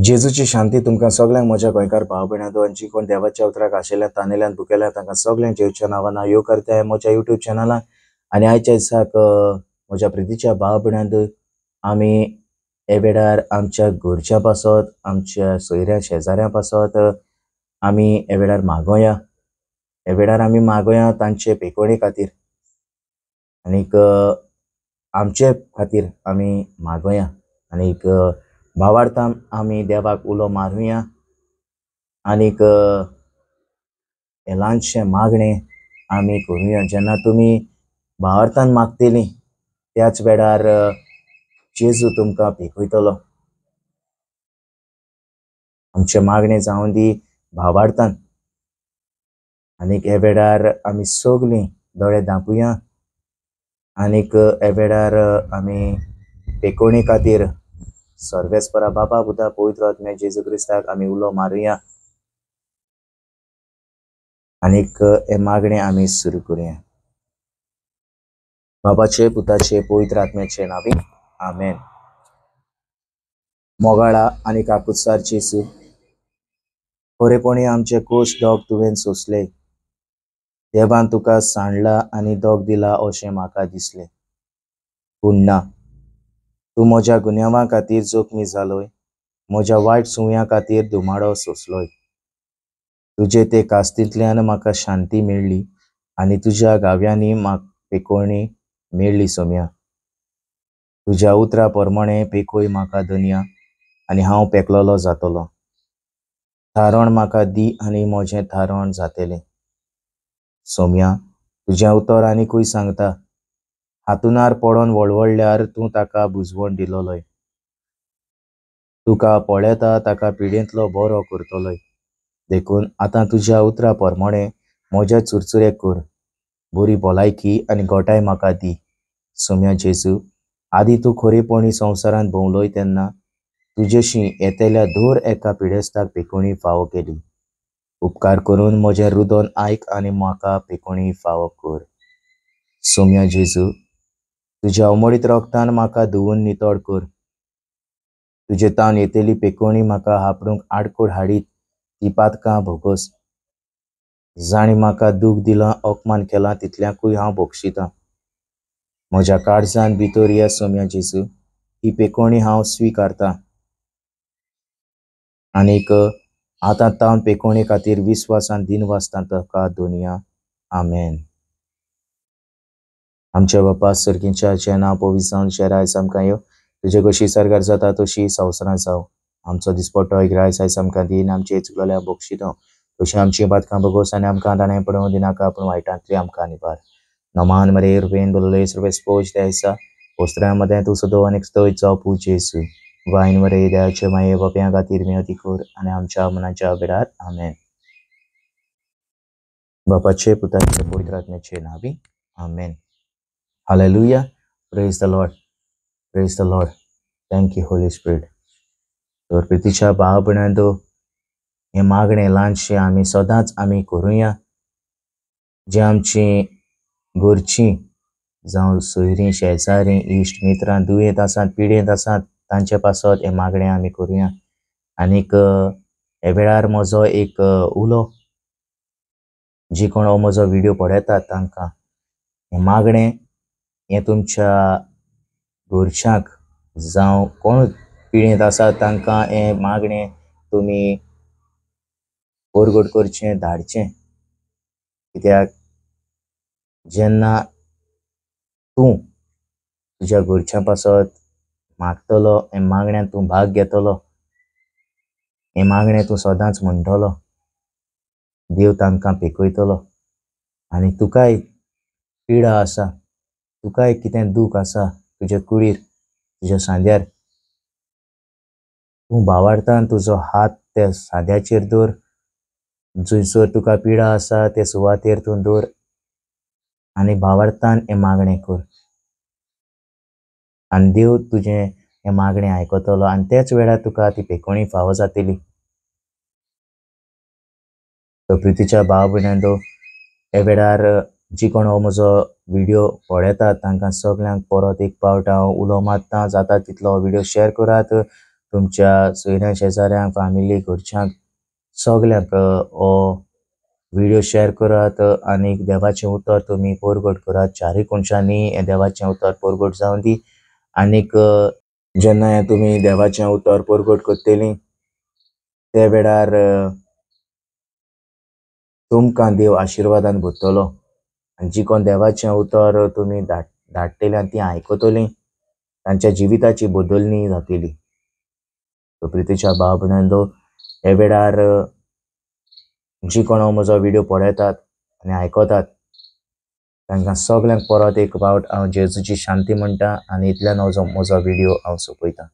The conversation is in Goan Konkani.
जेजूची शांती तुमकां सगळ्यांक म्हज्या गोंयकार भाव भयणांनो आनी जी कोण देवाच्या उतराक आशिल्ल्या तानेल्यान भुकेल्या तांकां सगळ्यांक जेजूच्या नांवान हांव यो करता म्हज्या युट्यूब चॅनलाक. आनी आयच्या दिसाक म्हज्या प्रितीच्या भाव भयणांनो आमी हे वेळार आमच्या घरच्या पासत आमच्या सोयऱ्या शेजाऱ्यां पासत आमी हे वेळार मागोया. हे वेळार आमी मागोया तांचे पेकोणे खातीर आनीक आमचे खातीर आमी मागोया आनीक भावार्थान आमी देवाक उलो मारुया आनीक हें ल्हानशें मागणें आमी करुया. जेन्ना तुमी भावार्थान मागतली त्याच वेळार जेजू तुमकां पेखयतलो. आमचें मागणें जावं दी भावार्थान. आनीक हे वेळार आमी सगळीं दोळे धांपुया आनीक हे वेळार आमी पेकोवणे खातीर सर्वेस्परा बाबा पुता पवित्र आत्म्या जेजू क्रिस्ताक आमी उलो मारुया आनीक हे मागणें आमी सुरू करुया. बाबाचे पुताचे पवित्र आत्म्याचे नांवी आमेन. मोगाळा आनी काकुत्सार जेजू, खरेपणी आमचे कोश दोग तुवें सोंसले. देवान तुका सांडला आनी दोग दिला अशें म्हाका दिसलें, पूण ना, तूं म्हज्या गुन्यांवा खातीर जोखमी जालोय, म्हज्या वायट सुव्यां खातीर धुमाडो सोंसलोय. तुजे ते कास्तींतल्यान म्हाका शांती मेळ्ळी आनी तुज्या गाव्यांनी म्हाका पेकोवणी मेळ्ळी. सोम्या, तुज्या उतरा प्रमाणे पेकोय म्हाका दनया आनी हांव पेकलोलो जातलो. थारण म्हाका दी आनी म्हजें थारण जातलें. सोम्या, तुजें उतर आनीकूय सांगता, हातुणार पडोन वळवळल्यार तूं ताका बुजवण दिलोलोय. तुका पळयता ताका पिडेंतलो बरो करतलोय. देखून आतां तुज्या उतरा प्रमाणे म्हजे चुरचुरे कर, बरी भलायकी आनी गोठाय म्हाका दी. सोम्या जेजू, आदी तूं खरेपणी संवसारांत भोंवलोय तेन्ना तुजेशी येतल्या दर एका पिडेस्ताक पेकोवणी फावो केली. उपकार करून म्हजें रुदन आयक आनी म्हाका पेकोवणी फावो कर. सोम्या जेजू, तुज्या उमळीत रोगतान म्हाका धुवून नितळ कर. तुजे तावन येतली पेकोवणी म्हाका हापडूंक आडकोड हाडीत ती पातकां भोगोस. जांणी म्हाका दूख दिलां अपमान केला तितल्यांकूय हांव भोगशितां. म्हज्या काळजान भितर ये सोम्या जेजू, ही पेकोवणी हांव स्विकारतां आनीक आतां तावन पेकोवणे खातीर विस्वासान दिनवासतां तुका दोनया. आमेन. आमच्या बापा सर्गीच्या जें नांव पवित्र जावन जें रायज आमकां यो, तुजे कशी सरकार जाता तशी संवसारांत जावं. आमचो दिसपट्टो एक रायस आयज आमकां दी आनी आमचे चुकलेल्या बक्षितो तशी आमची बातकां भोगोस आनी आमकां दाणें पडोवं दिनाका, पूण वायटांतली आमकां निवार. नमान मरे रुपेन बोलले रुपये स्पोज द्यायसा वस्त्रां मदें तूं सदो आनी स्तोय जावपू जेजू. वायन मरे दयाचे माये बाप्यां खातीर मेवती कर आनी आमच्या मनाच्या वेळार. आमेन. बापाचे पुताचे पवित्र आत्म्याचे नांवी आमेन. Hallelujah. Praise the Lord. Praise the Lord. Thank you Holy Spirit. तर प्रितीच्या भाव भयणांनो, हें मागणें ल्हानशें आमी सदांच आमी करुया. जी आमची घरचीं जावं सोयरीं शेजारी इश्ट मित्रां दुयेंत आसात पिडेंत आसात तांचे पासत हें मागणें आमी करुया. आनीक हे वेळार म्हजो एक उलो, जी कोण हो म्हजो व्हिडियो पळयतात तांकां हें मागणें हें तुमच्या घरच्यांक जावं कोण पिडेंत आसा तांकां हें मागणें तुमी परगट करचें, धाडचें. कित्याक जेन्ना तूं तुज्या घरच्यां पासत मागतलो, हें मागण्यांत तूं भाग घेतलो, हें मागणें तूं सदांच म्हणटलो, देव तांकां पेकयतलो. आनी तुकाय पिडा आसा, तुकाय कितें दूख आसा तुज्या कुडीर तुज्या सांद्यार, तूं भावार्थान तुजो हात त्या सांद्याचेर दवर, जंयसर तुका पिडा आसा ते सुवातेर तूं दवर आनी भावार्थान हें मागणें कर आनी देव तुजें हें मागणें आयकतलो आनी त्याच वेळार तुका ती पेकोवणी फावो जातली. तर प्रितीच्या भाव भयणांनो, हे वेळार जी कोण हो म्हजो व्हिडियो पळयतात तांकां सगळ्यांक परत एक पावट हांव उलो मारता, जाता तितलो हो व्हिडियो शेअर करात. तुमच्या सोयऱ्यां शेजाऱ्यांक, फॅमिली, घरच्यांक सगल्यांक हो व्हिडियो शेअर करात आनी देवाचें उतर तुमी परगट करात. चारूय कोनशांनी हें देवाचें उतर परगट जावं दी. आनीक जेन्ना हें तुमी देवाचें उतर परगट करतलीं ते वेळार तुमकां देव आशिर्वादान भरतलो. आनी जी कोण देवाचें उतर तुमी धाडटलीं आनी तीं आयकतलीं तांच्या जिविताची बदलणी जातली. प्रितीच्या भाव भयणांनो, हे वेळार जी कोण हो म्हजो व्हिडियो पळयतात आनी आयकतात तांकां सगल्यांक परत एक फावट हांव जेजूची शांती म्हणटा आनी इतल्यान हो म्हजो व्हिडियो हांव सोंपयतां.